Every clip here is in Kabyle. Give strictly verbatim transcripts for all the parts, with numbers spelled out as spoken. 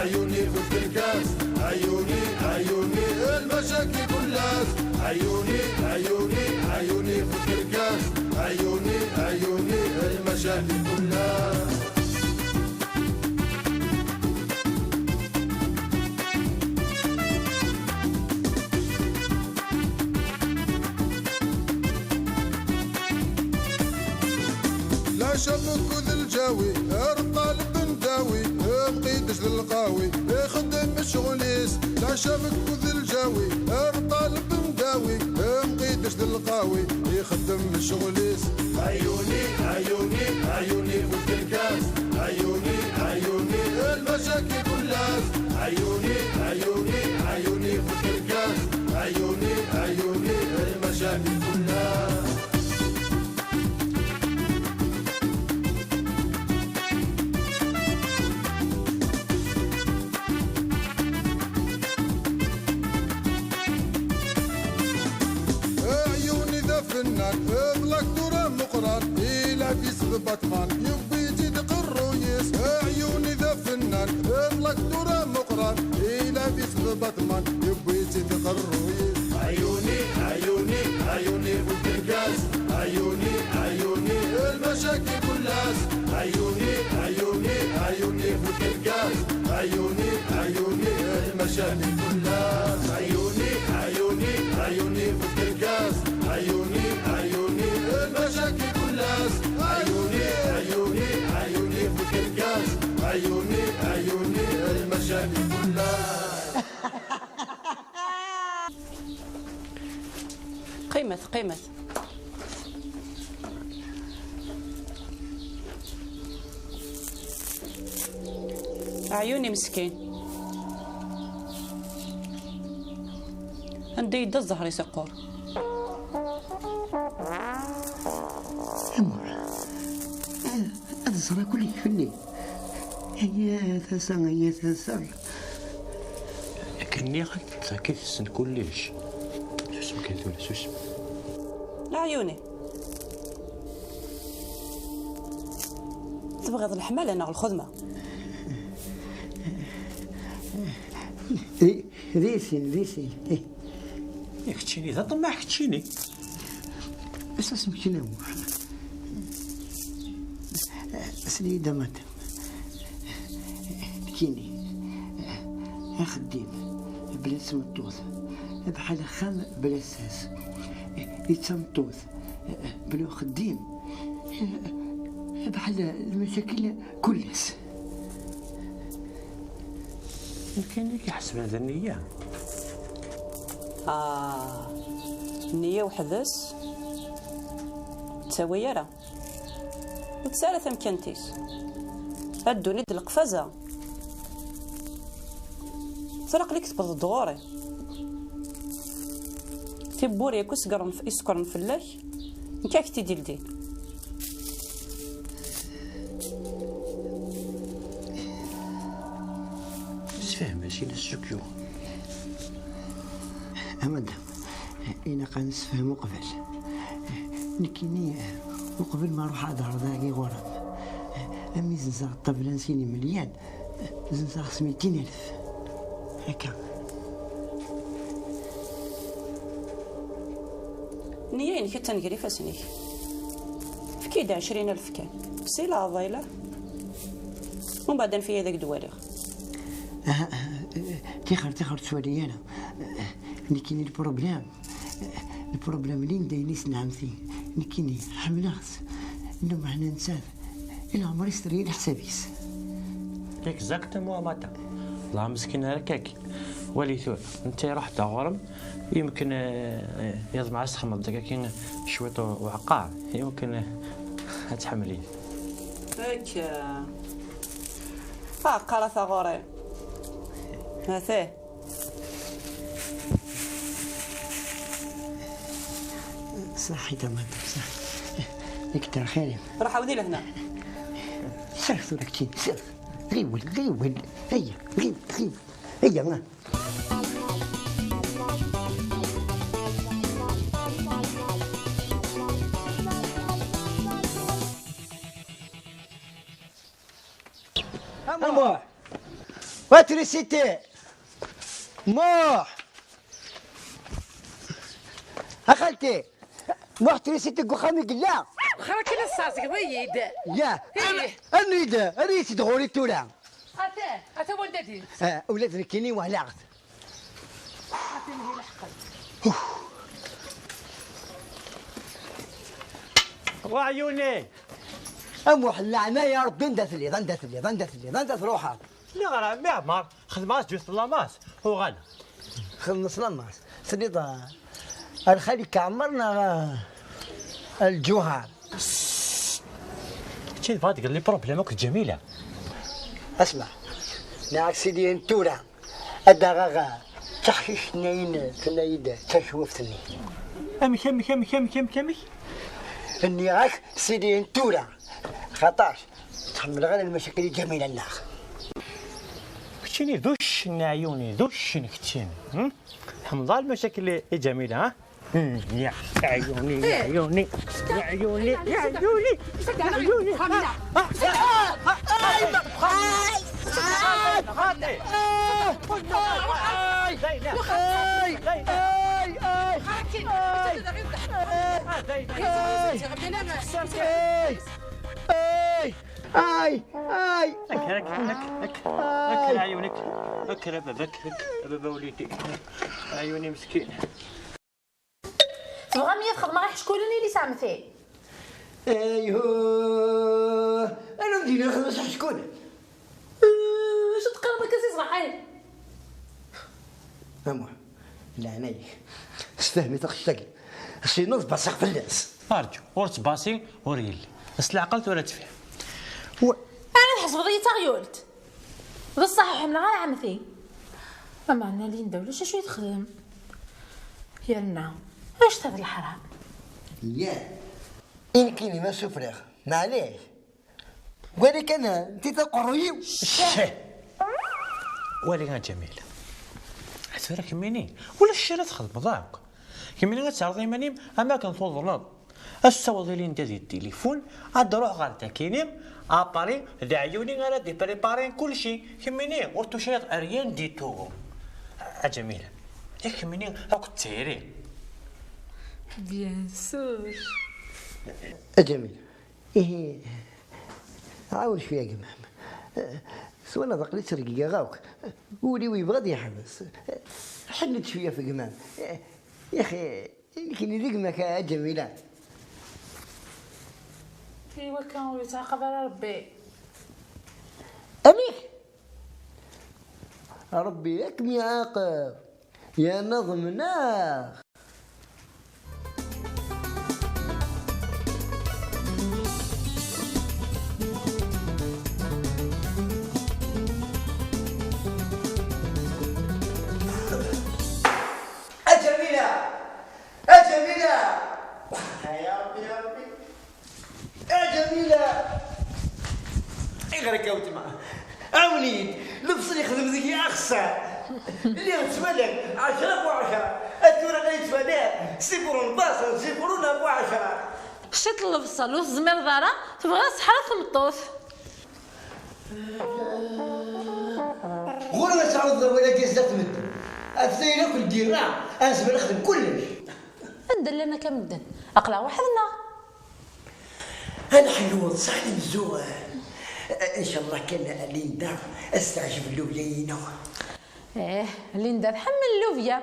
عيوني في الكركاس، عيوني، عيوني، المشاكل كلها. عيوني، عيوني، عيوني في الكركاس، عيوني، عيوني، المشاكل كلها. لا شبك ذ الجاوي، ارقى البنداوي، بقيتش للقاوي، يخدم شغليس. لا شبك ذ الجاوي، ارقى البنداوي، بقيتش للقاوي، يخدم شغليس. عيوني، عيوني، عيوني في الكركاس، عيوني، عيوني، المشاكل كلها. عيوني، عيوني، عيوني في الكركاس، عيوني، عيوني، المشاكل كلها. عيوني ذا فنان، اغلق دورة مقران، إلى في سبطمان، يبي يزيد قرويس. عيوني ذا فنان، اغلق دورة مقران، إلى في سبطمان، يبي يزيد قرويس. عيوني، عيوني، عيوني في الكركاس، عيوني، عيوني، المشاكل كلاس. عيوني، عيوني، عيوني في الكركاس، عيوني، عيوني، المشاكل كلاس. عيوني، عيوني، عيوني في الكركاس، عيوني، عيوني، المشاكل كلاس. عيوني، عيوني، عيوني في الكركاس، عيوني، عيوني، المشاكل كلاس. قيمت، قيمت. عيوني مسكين. عندي يد الزهر يسقور. Amur, ad ẓreɣ kulli fell-i. Ay a tasa, ay a tasa. Akken nniɣ-ak, d taki tessen kullec. Susem kan tura, susem. Ɛyuni. Tebɣiḍ leḥmala neɣ lxedma? Di, di sin, di sin. Eh, Keččini d aṭemmaɛ, keččini. Ass-a semkin amur. Asli-yi-d a madam. Nekkini, axeddim bla tmeṭṭut, bḥal axxam bla ssas. I d tameṭṭut bla uxeddim, bḥal lmacakel kul ass. Nekkini i k-iḥesben d nniya. Ah, nniya weḥd-s ur tettawi ara. Ur tesɛi ara tamkant-is. A ddunit d leqfaza. Tura aql-ik tewwḍeḍ-d ɣur-i. Tiwwura akk isekren f-, isekren fell-ak, nekk ad ak-t-id-ildin. Sefhem-as, ini-as sukyu. A madam, ilaq ad nessefhem uqbel. Nekkini, uqbel ma ruḥeɣ ad ɛerḍeɣ dagi ɣur-m, ami zenzeɣ ṭṭabla n sin imelyan, zenzeɣ-as mitin alef. Akka. Nniya-inek attan gar ifassen-ik. Efk-iyi-d ɛecrin alef kan. Si leɛḍayla. Umbeɛd anef-iyi ad ak-d-waliɣ. Aha, tixer, tixer ur ttwali ara. Nekkini lproblem, lproblem Linda ini-s n ɛemti. Nekkini ḥemmleɣ-tt. Nnumeɣ nettat i leɛmer-is terra leḥsab-is. Exactement a madam. Llah meskin ara kak. Wali tura, netta iruḥ-d ɣur-m, yemken eh, yeḍmeɛ ad s-txedmeḍ deg akin cwiṭ u-, uɛeqqar, yemken eh, ad tḥemmel-it. Akka. Aɛeqqar a taɣuri. Atah. Saḥit a madam, saḥit. Nekk d lxir-im. Ruḥ awdi lehna. Sers tura keččini, sers. Ɣiwel, ɣiwel. Ayya, ɣiwel, ɣiwel. Ayya. Amuḥ! A trisiti! Muḥ! A xalti! Muḥ, trisiti deg uxxam i yella? Xra kan ad tesɛezgeḍ-iyi-d. Ya, eh. Anid, anid ɣur-i tura. Ata, ata wanda d-, eh, ula d nekkini walaɣ-t. Ata mi ilḥeqen. Wa ɛyuni! A Muḥ, leɛnaya Rebbi, anda telliḍ, anda telliḍ, anda telliḍ, anda truḥeḍ? Lliɣ ɣer ɛemmi Ɛmer, xedmeɣ-as-d yiwet n lamas, uɣaleɣ. Xedmeɣ-as lamas. Tenniḍ, ah, a lxali-k Ɛmer neɣ, ah, a Lǧuher? Kečč tebɣiḍ ad d-tegreḍ les problèmes akked Ǧamila? Asma, nniɣ-ak sidi n tura, ad d-aɣeɣ, ah, taḥcict-nni tenna-yi-d d tacewwift-nni. Amek, amek, amek, amek, amek, amek? Nniɣ-ak sidi n tura, xaṭer tḥemmleḍ ara lmacakil i Ǧamila, neɣ? Keččini d uccen a ɛyuni, d uccen keččini, hm? Tḥemmleḍ ara lmacakil i, i Ǧamila, ha? Hm, ya, ya ɛyuni, ya ɛyuni, ya ɛyuni, ya ɛyuni, ya ɛyuni. Ay, ay, ay. Ay, ay. Hak, hak, hak, hak. Hak, a ɛyuni. Hak, a baba-k. Hak, a baba وليدي. A ɛyuni meskin. Tebɣam ad xedmeɣ iḥeckulen i yelli-s n ɛemti? Ayhuh. Anwa i d-yennan xedmeɣ iḥeckulen? Eh, acu teqqareḍ akka si ṣṣbeḥ-agi? A Muḥ, leɛnaya-k, sefhem-it aqcic-agi. Sinon, ttbaṣiɣ fell-as. Arǧu, ur ttbaṣi, ur yelli. S leɛqel tura tefhem. Wa- Ara tḥesbeḍ-iyi d taɣyult? D ṣṣeḥ ur ḥemmleɣ ara ɛemti. Ameɛna Linda ulac acu i texdem. Yerna, anect-a d leḥram. Yah. I nekkini ma sufriɣ, maɛlic. Wali kan, ti taqerruy-iw. Cceh! Wali a Ǧamila. Tura kemmini, ulac acu ara txedmeḍ akk. Kemmini ad terreḍ iman-im am akken tuḍneḍ. Ad tessaweḍ i Linda di tilifun, ad d-ruḥ ɣer takini, apari d aɛyuni ara d-ipripari kulci. Kemmini, ur tuciḍ rien du tout. A Ǧamila, yak kemmini akk d tayri. Bien sûr. A Ǧamila, ihi, ɛawen cwiya gma-m. Twalaḍ aql-i ttergigiɣ akk. Ul-iw yebɣa ad yeḥbes. Ḥennet cwiya ɣef gma-m. Yaxi, nekkini d gma-k a Ǧamila. I wakka ur yettɛaqab ara Rebbi. Amek? Rebbi ad kem-iɛaqeb. Yerna ḍemneɣ. A Ǧamila! A Ǧamila! Ya Ṛebbi, ya Ṛebbi! A Ǧamila! Ayɣer akka a weltma? Ɛawen-iyi-d! Lebṣel yexdem deg-i axeṣṣar! Lliɣ ttwaliɣ ɛecra bu ɛecra, a tura la yettwali sifur n baṣel, sifur n bu ɛecra! Ciṭ n lebṣel ur tezmireḍ ara, tebɣa ṣṣeḥra tmeṭṭut! Ɣur-i ad tɛawdeḍ awal-agi zdat medden. Ɣef tayri akk lgirra, ad nezmer ad nexdem kullec. Anda llan akka medden? Aql-aɣ weḥd-neɣ. Ad neḥlu, ṣaḥ ad nzuɣer. Ncallah kan Linda ad s-teɛjeb llubya-inu. Eh, Linda tḥemmel llubya.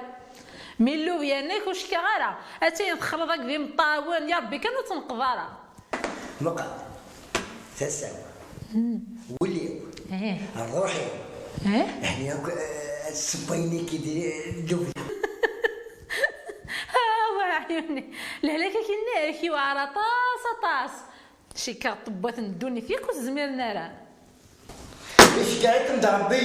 Mi llubya-nnek ur cekkaɣ ara. Attan texleḍ akked imeṭṭawen, ya Rebbi kan ur tt-neqqeḍ ara. Muqel, tasa-w, wul-iw, eh, ṛṛuḥ-iw, eh, hni akk, eh, ssewwayen-ik-id llubya. Ah, wa ɛyuni. Lehlak-agi-nnek yewɛer aṭas, aṭas. Cikkeɣ ṭṭebbat n ddunit yakk ur t-zmiren ara. Iceggeɛ-ikem-d Ṛebbi,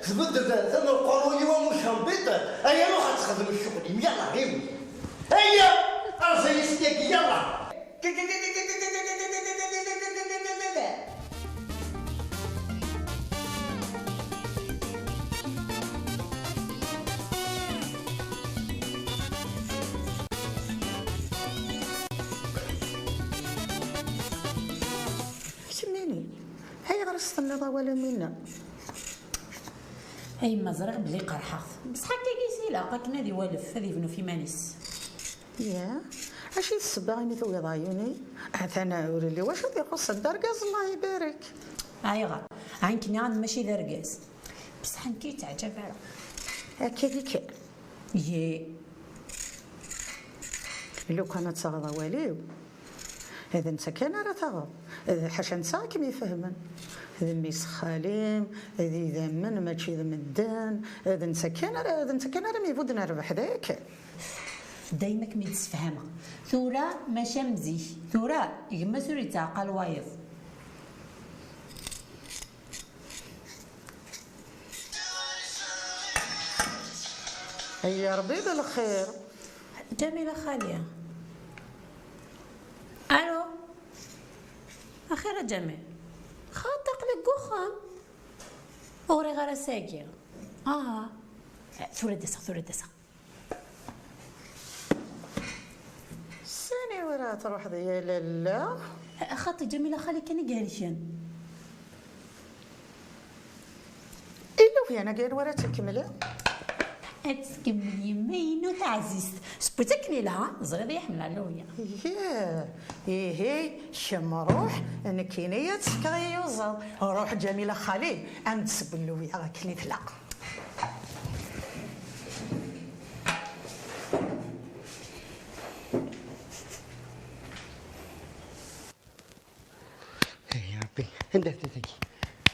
tbeddel tama uqerruy-iw am ucambiṭ, aya ruḥ ad texdem ccɣel-im, yallah, iwi. Aya, erẓ-iyi syagi, yallah. Kemmini, ayɣer i s-tenniḍ awal am winna? A yemma, ẓriɣ belli qerḥeɣ-t, bṣeḥ akka i s-ilaq akken ad iwalef, ad ibnu f iman-is. Ya, acu i d ssebba imi tugiḍ ɛyuni? Atan ur illi wacu t-ixuṣṣen d argaz, Allah ibarek. Ayɣer? Ɛni k-nniɣ-d mačči d argaz? Bṣeḥ nekk ur yi-ttaɛǧab ara. Akka i kan. Yee. Lukan ad taɣeḍ awal-iw, d netta kan ara taɣeḍ. D ḥaca netta i kem-ifehmen. D mmi-s n xali-m, d idammen, mačči d medden. D netta kan ara, d netta kan ara m-ibudden rrbeḥ, d aya kan. Dayma kem-id-ssefhameɣ. Tura mačči am zik. Tura gma-s ur yettɛeqqal wayeḍ. Ay Ṛebbi d lxir. Ǧamila xali. Alo. Axir a Ǧamil. Xaṭi aql-ik deg uxxam. Ur ɣriɣ ara ass-agi. Ah. Tura d-aseɣ, tura d-aseɣ. Sani wara truḥeḍ ya lalla? Xaṭi Ǧamila xali kan i ihelken. Illa ufyan-agi anwa ara tt-ikemmlen? Ad tt-tkemmel yemma-inu taɛzizt. Seww-itt akken ilha, teẓriḍ-iyi ḥemmleɣ llubya. Ih, ihi, kemm ruḥ, nekkini ad tt-fkeɣ i iyuzaḍ. Ruḥ Ǧamila xali, a m-d-sewwen llubya akken i tlaq. Ay Ṛebbi, anda tella tagi?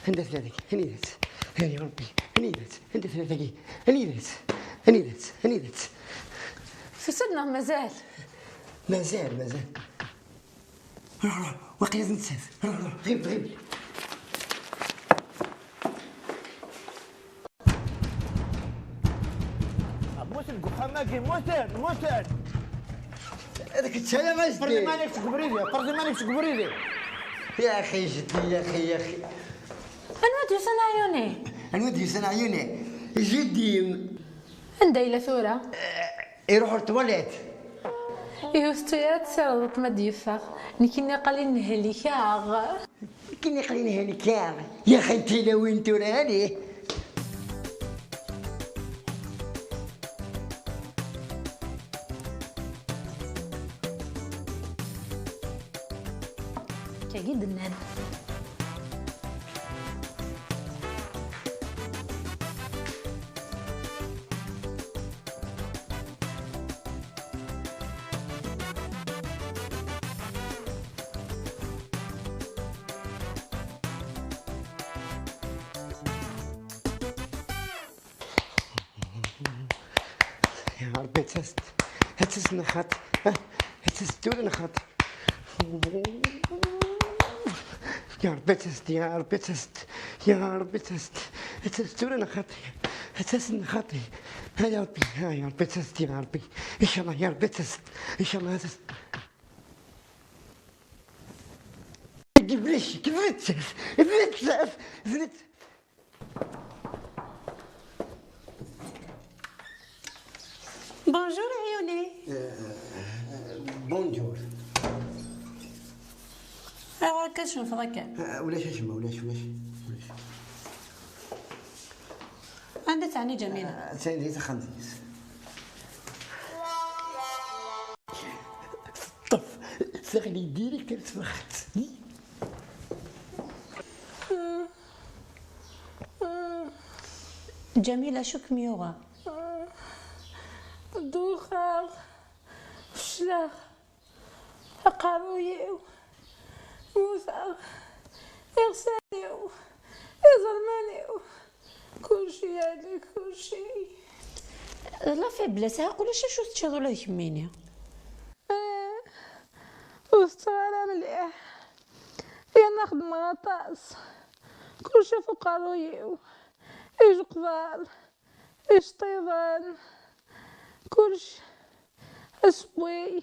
Anda tella tagi? Anida-tt? Ay Ṛebbi, anida-tt? Anda tella tagi? Anida-tt? Anida-tt? Anida-tt? Tusa-d neɣ mazal? Mazal, mazal. Ruḥ, ruḥ, waqila d nettat. Ruḥ, ruḥ, ɣib, ɣib. Mmuten deg uxxam-agi, mmuten, mmuten! Ad k-ttalaɣ azdi. Ferz iman-ik seg ubrid-iw, ferz iman-ik seg ubrid-iw. Ya axi, jeddi, ya axi, ya axi. Anwa d-yusan ɛyuni? Anwa d-yusan ɛyuni? Jeddi-m. Anda yella tura? Iruḥ ɣer ṭwalit. Ihi ur tettu ara tessirdeḍ ma d-yeffeɣ. Nekkini aql-i nhelkeɣ. Nekkini aql-i nhelkeɣ. Yaxi n tilawin tura, ali. Kagi d-nnan. Ya Ṛebbi, ad tas-d, ad tas-d neɣ xaṭi, ad tas-d tura neɣ xaṭi. Ya Ṛebbi, ad tas-d, ya Ṛebbi, ad tas-d, ya Ṛebbi, ad tas-d, ad tas-d tura neɣ xaṭi, ad tas-d neɣ xaṭi. Ay Ṛebbi, ay Ṛebbi, ad tas-d, ya Ṛebbi. Icallah, ya Ṛebbi, ad tas-d. Icallah, ad tas-d. Iblis, iblis, iblis, iblis. Bonjour, Ayuni. Bonjour. Ayɣer akka tcemteḍ akka? Ulac acemma, ulac, ulac, ulac. Anda teɛni Ǧamila? Attan di texxamt-is. Teṭṭef, teɣli direct ar tferxet. Ǧamila, acu kem-yuɣen? Duxeɣ, fecleɣ, aqerruy-iw, mmuteɣ, iɣsan-iw, iẓerman-iw, kulci yehlek, kulci. D la faiblesse, ha, ulac acu teččiḍ ula d kemmini. Eh, ur tetteɣ ara mliḥ. Yerna xeddmeɣ aṭas. Kulci ɣef uqerruy-iw. Ijeqbar, iceṭṭiḍen, kulci. Asewwi.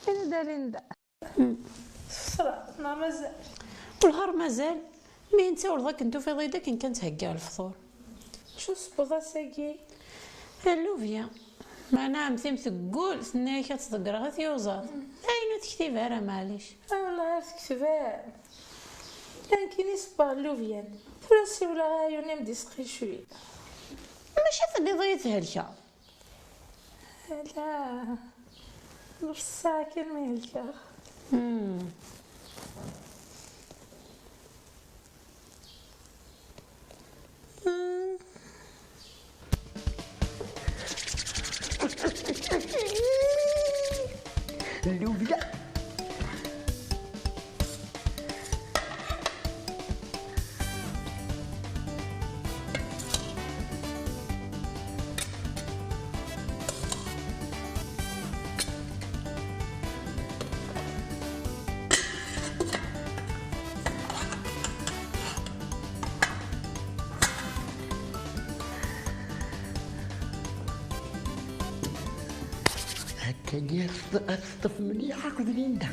Ini-d a Linda. Txesreḍ neɣ mazal? Welxir mazal. Mi netta ur d akken tufiḍ-iyi-d akken kan ttheggiɣ lefṭur. Acu tessewweḍ ass-agi? Llubya. Meɛna ɛemti-m teggul, tenna-yak ad tḍeggreɣ i tyuzaḍ. D ayen ur tektib ara, maɛlic. Ay wellah ar tekteb ara. Nekkini sebbeɣ llubyan. Tura siwleɣ i ɛyun-im d-isqi cwiṭ. Maca tenniḍ-iyi-d thelkeḍ. Ala, nus ssaɛa kan mi helkeɣ. Hmm. Hmm. Llubla. Akka-agi ad teṭṭ-, ad teṭṭef mliḥ akked Linda.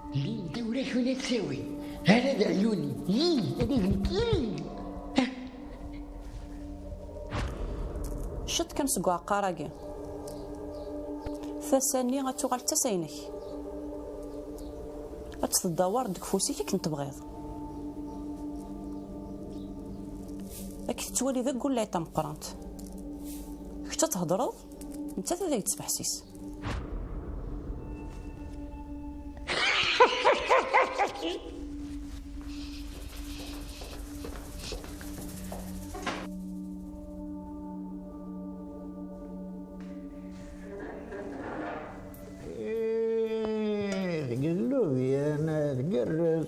Linda ur ak-win ad tawi. Ara d ɛyuni. Yih, ad d-nekki. Ciṭ kan seg uɛeqqar-agi. Tasa-nni ad tuɣal d tasa-inek. Ad tt-teddawareḍ deg ufus-ik akken tebɣiḍ. Ad k-tettwali d aggullay tameqqrant. Kečč ad thedreḍ, nettat ad ak-d-tesbeḥsis. Eh, tgellu Viyana, tgerrez.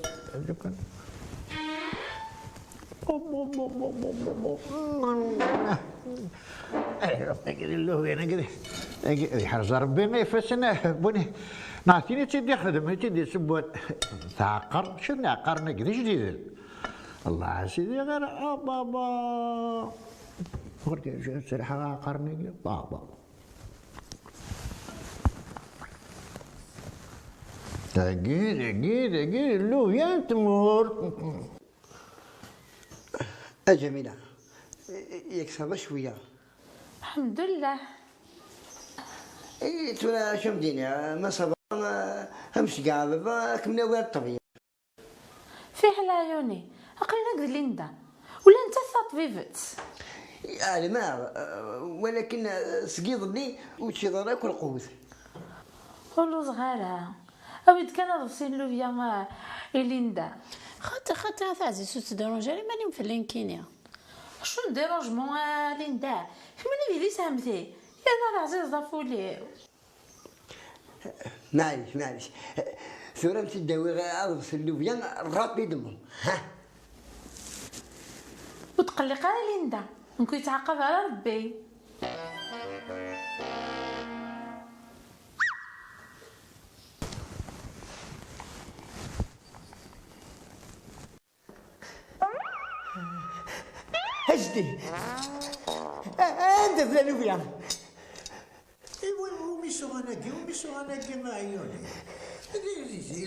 Ay, Rebbi, tgellu Viyana, tgellu. Yeḥrez Rebbi ifassen, win neɣ tin i tt-id-ixdem, i tt-id-isewwen. Teɛqer, acu n iɛeqqaren-agi d ijdiden? Allah a sidi, ɣer ababa. Ur d-serḥeɣ aɛeqqaren-agi, baba. Dagi, dagi, dagi, llubya n tmurt. A Ǧamila, yak ça va cwiya? Lḥemdullah. I tura acu am d-iniɣ, ma ça va, am ceggeɛ baba, ad kem-nawi ar ṭṭbib. Fiḥel a ɛyuni, aql-in akked Linda. Ula nettat d taṭbibt. Ɛelmeɣ, walakin seg iḍelli ur teččiḍ ara akk lqut. Ur lluẓeɣ ara. Awi-d kan aḍebsi n llubya, ah, i Linda. Xaṭi, xaṭi, a Taɛzizt, ur ttdiranj ara iman-im fell-i nekkini. Acu n dérangements, a Linda? Kemmini d yelli-s ɛemti. Yerna teɛzizeḍ ɣef wul-iw. Maɛlic, maɛlic. Tura ad m-id-awiɣ aḍebsi n llubya rapidement. Ha? Ur tqelliq ara Linda, nekk ur yettɛaqab ara Rebbi. Ajdi! A-, anda tella llubya? Iwa, umi suɣan-agi, umi suɣan-agi, a ɛyuni.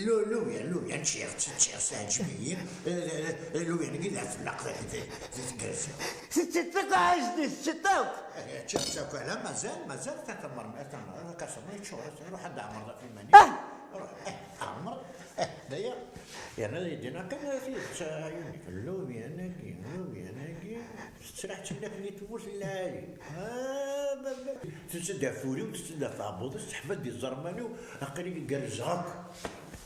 Lu-, llubya, llubya, ččiɣ-tt, ččiɣ-tt, teɛǧeb-iyi. Eh, eh, llubya-nni d afelleq, d, d, d tgersa. Teččiḍ-tt akk, a Ajdi, teččiḍ-tt akk. Eh, ččiɣ-tt akk, ala, mazal, mazal, ta tamerma, ta tamerma, kaṣerma, yeččur, ruḥ ad d-ɛemreḍ ɣef iman-ik. Ah! Ruḥ, eh, ɛmer, eh, d aya. Yerna ad yi-d-iniɣ kan tidet, a ɛyuni. Llubyan-agi, llubyan-agi, tettraḥ ttellak di tmurt n lɛali. Ah, baba. Tettedda ɣef ul-iw, tettedda ɣef tɛebbuḍt-is, teḥfa-d iẓerman-iw, aql-i gerrzeɣ akk.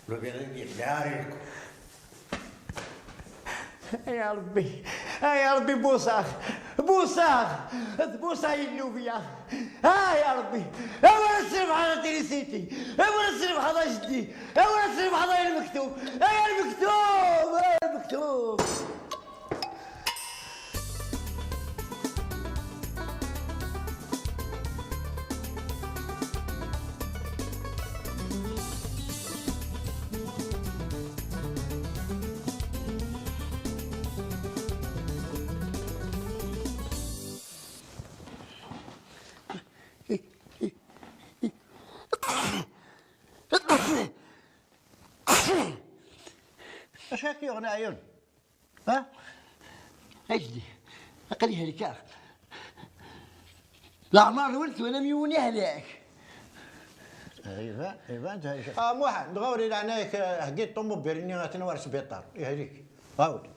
Llubyan-agi, lɛali-yak. Ay a Rebbi, ay a Rebbi, buṣaɣ, buṣaɣ, tbuṣa i llubya. Ay a Rebbi, awer ad trebḥeḍ a Trisiti, awer ad trebḥeḍ a jeddi, awer ad trebḥeḍ ay lmektub, ay lmektub, ay lmektub. Acu akka yuɣen aɛyun? Ha? Ajdi, aql-i helkeɣ. Leɛmer-nwen twalam yiwen ihlak. Iban, iban. Ah, Muḥend, ɣawri leɛnaya-k, heggi ṭumubil-nni atan war sbiṭar. Ihlik. Ɣawri.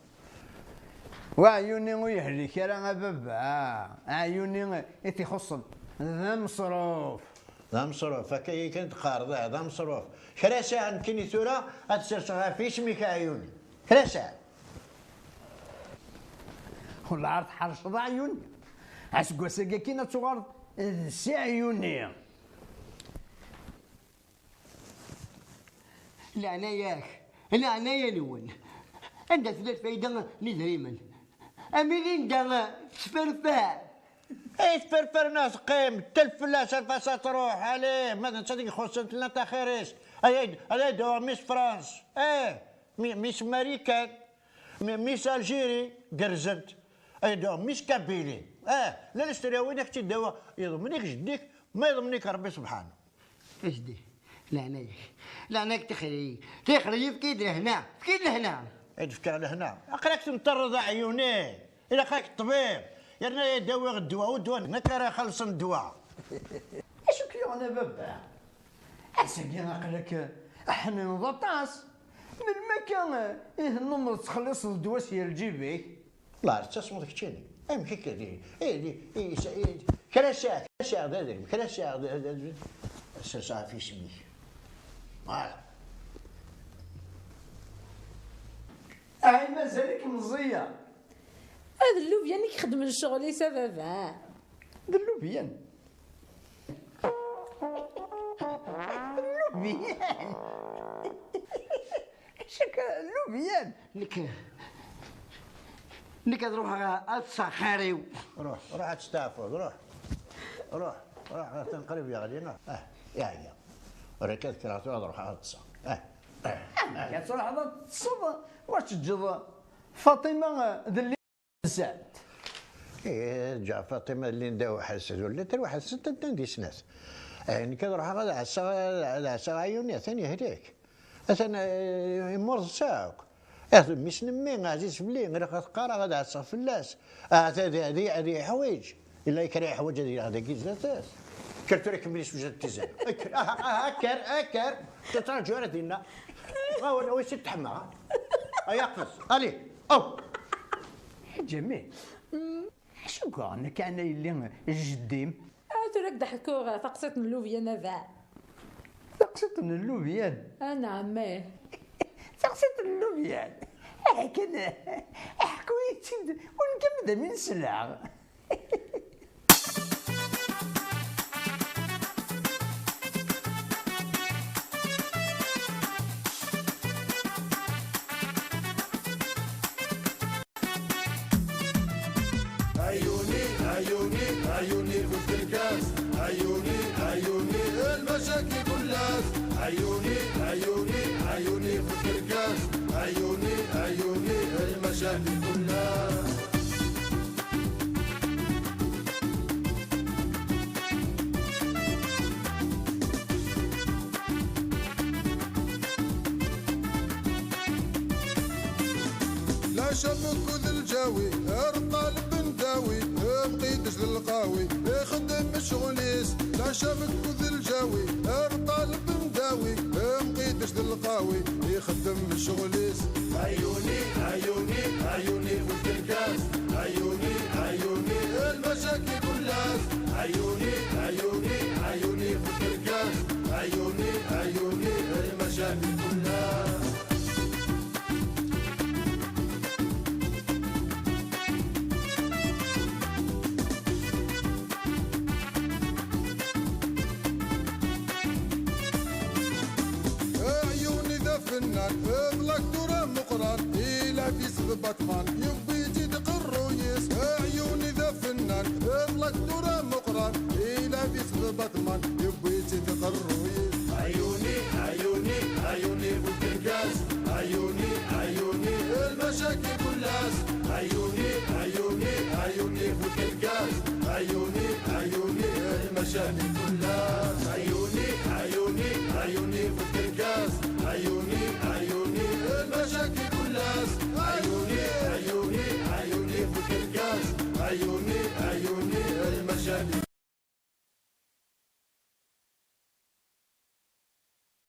Wa aɛyuni ur yehlek ara a baba. Aɛyuni i t-ixuṣṣen d ameṣruf. D ameṣruf, akka i kan teqqareḍ, ah, d ameṣruf. Kra sɛiɣ nekkini tura, ad t-serseɣ ɣef isem-ik a aɛyuni. Kra sɛiɣ. Wellah ar tḥerceḍ a aɛyuni. Aseggas-agi akkin ad tuɣaleḍ d si aɛyuni. Leɛnaya-k, leɛnaya-nwen. Anda tella lfayda n idrimen? Am Linda tesferfer. Ay tferfer neɣ teqqim, tel fell-as, alef-as ad truḥ, allez, ma d netta i ixuṣṣen tella taxir-is. Ay, ay, ay, d Miss France. Eh, mi-, Miss Marikan, mi-, Miss Algérie, gerrzent. Ay, d Miss Kabylie. Eh, la nestri win ak-tt-id-awa, yeḍmen-ik jeddik, ma yeḍmen-ik Rebbi subḥanu. Ajdi, leɛnaya-k, leɛnaya-k, tixri, tixri, efk-iyi-d lehna, efk-iyi-d lehna. Ad d-fkeɣ lehna. Aql-ak tenṭerreḍ aɛyuni. Ilaq-ak ṭṭbib. Yerna ad d-awiɣ ddwa, u ddwa nekk ara ixellṣen ddwa. Acu k-yuɣen a baba? Ass-agi aql-ak ḥnineḍ aṭas. Melmi akka i tennumeḍ tettxelliṣeḍ ddwa si lǧib-ik? Ṭṭleɛ tettasmeḍ keččini. Amek akka di, i, di, i, i, kra sɛiɣ, kra sɛiɣ d adrim, kra sɛiɣ d, d, d, sers ɣef isem-ik. Voilà. Ahi mazal-ik meẓẓiya. Ad llubyan i ixeddmen ccɣel-is a baba. D llubyan. Llubyan. Acu akka llubyan? Nekk, nekk ad ruḥeɣ ad ṭṭseɣ xir-iw. Ruḥ, ruḥ ad testeɛfuḍ, ruḥ. Ruḥ, ruḥ, atan qrib yeɣli. Ah, yeɛya. Ur akka ad kkreɣ tura ad ruḥeɣ ad ṭṭseɣ. Ah, ah, ah. Amek ad truḥeḍ ad teṭṭseḍ, wa teǧǧeḍ Faṭima d Lli-, Nsant. Ih, ǧeɛ Faṭima d Linda u Ḥsen, ur llint ara weḥd-sent, atan di snat. Eh, nekk ad ruḥeɣ ad ɛasseɣ, ad ɛasseɣ aɛyuni, atan yehlek. Atan, eh, immurḍes akk. Eh, mmi-s n mmi, ɛziz fell-i, ilaq ad qqareɣ ad ɛasseɣ fell-as. Ah, ad, ad, ad, ad yeḥwiǧ. Yella kra yeḥwaǧ ad yelḥeq dagi zdat-s. Kker tura kemmel isewjad n tizan. Kker, aha, aha, kker, kker. Tettraǧu ara dinna. Ma wala, wi si teḥma. Ay aqfes. Allez, oh. Ḥaǧa mi. Acu yuɣen akka ɛna yelli jeddi-m? Ah, tura ad k-d-ḥkuɣ taqsiṭ n llubyan a ba. Taqsiṭ n llubyan? Ah, neɛma. Taqsiṭ n llubyan? Akken, ḥku-yi-tt-id, win kan d amin sleɣ. عيوني، عيوني، عيوني في الكركاس. عيوني، عيوني، المشاكل كلها. عيوني، عيوني، عيوني في الكركاس. عيوني، عيوني، المشاكل كلها. لا شبك ذا الجاوي، ارطال بن داوي، مقيدش للقاوي، يخدم الشغليس. لا شبك ذا الجاوي، ارطال بن داوي، مقيدش للقاوي، يخدم الشغليس. عيوني، عيوني، عيوني في الكركاس. عيوني، عيوني، المشاكل كلها. عيوني، عيوني، عيوني في الكركاس. عيوني، عيوني، المشاكل كلها. عيوني ذا فنان، اغلق دورة مقران، إلى في سبطمان، يبي تدق الرويس. عيوني ذا فنان، اغلق دورة مقران، إلى في سبطمان، يبي تدق الرويس. عيوني، عيوني، عيوني في الكركاس. عيوني، عيوني، المشاكل كلها. عيوني، عيوني، عيوني في الكركاس. عيوني، عيوني، المشاكل